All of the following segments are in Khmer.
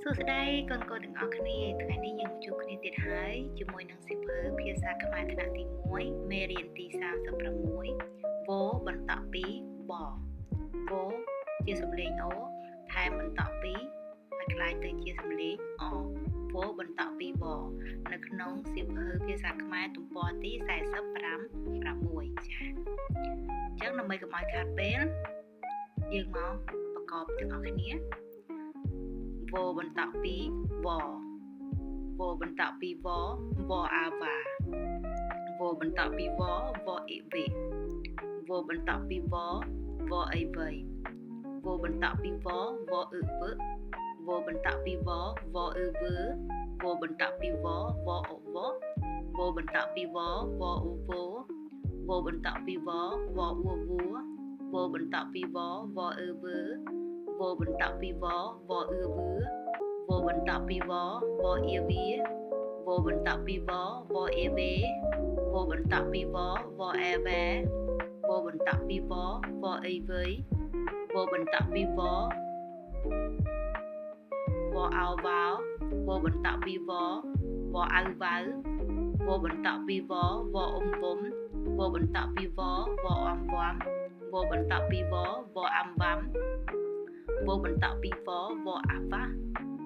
សួស្តីកូនកូនទាំងអស់គ្នាថ្ងៃនេះយើងមកជួបគ្នាទៀតហើយជាមួយនឹងសៀវភៅភាសាខ្មែរថ្នាក់ទី1មេរៀនទី36វបន្ត2បវជាសំឡេងអូថែមបន្ត2ឲ្យក្លាយទៅជាសំឡេងអវបន្ត2វនៅក្នុងសៀវភៅភាសាខ្មែរទំព័រទី45 6ចា៎អញ្ចឹងដើម្បីកុំឲ្យខាតពេលយើងមកប្រកបទាំងអស់គ្នាវបន្ត2វវបន្ត2វវអាវ៉ាវបន្ត2វវអ៊ីវីវបន្ត2វវអីវៃវបន្ត2វវអ៊ឺវវបន្ត2វវអ៊ឺវើវបន្ត2វវអូវវបន្ត2វវអ៊ូវវបន្ត2វវអ៊ូវវបន្ត2វវអ៊ឺវើវបន្ត2វវអ៊ឺវវបន្ត2វវអ៊ីវីវបន្ត2វវអេវេវបន្ត2វវអេវ៉េវបន្ត2វវអីវៃវបន្ត2វវអោវោវបន្ត2វវអៅវៅវបន្ត2វវអ៊ុំវុំវបន្ត2វវអំវំវបន្ត2វវអំវំវបន្ត2វវអាវ៉ា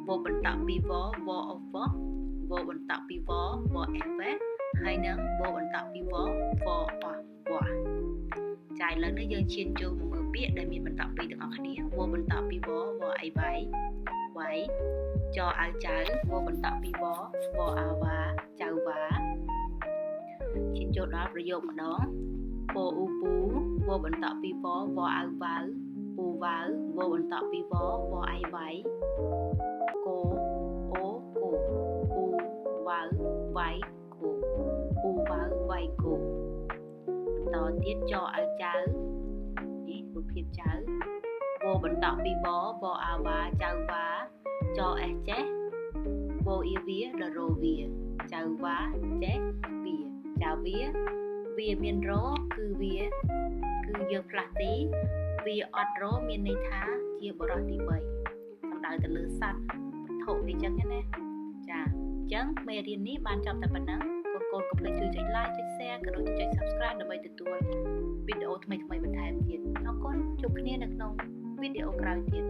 វបន្ត2វវអូវវបន្ត2វវអេវ៉េហើយនឹងវបន្ត2វវអវចាឥឡូវនេះយើងឈានចូលមកមើលពាក្យដែលមានបន្ត2ទាំងអស់គ្នាវបន្ត2វវអីវ៉ៃវ៉ៃចអៅចៅវបន្ត2វវអាវ៉ាចៅវ៉ាឈានចូលដល់ប្រយោគម្ដងពអ៊ូពូវបន្ត2វវអៅវៅពូវៅវបន្ត2វវអៃវ៉ៃគោអូគោពូវៅវ៉ៃគោពូវៅវ៉ៃគោបន្តទៀតចអៅចៅនេះរូបភាពចៅវបន្ត2វវអាវ៉ាចៅវ៉ាចអេសចេះវអ៊ីវាដរោវាចៅវ៉ាចេះវាចៅវាវាមានរគឺវាគឺយើងផ្លាស់ទីវាអត់រមានន័យថាជាបរិសទី3សំដៅទៅលើសត្វវត្ថុអីចឹងណាចាអញ្ចឹងមេរៀននេះបានចប់តែប៉ុណ្ណឹងកូនកូនកុំភ្លេចជួយចុច like ចុច share ក៏ដូចជាចុច subscribe ដើម្បីទទួលវីដេអូថ្មីៗបន្ថែមទៀតអរគុណជួបគ្នានៅក្នុងវីដេអូក្រោយទៀត។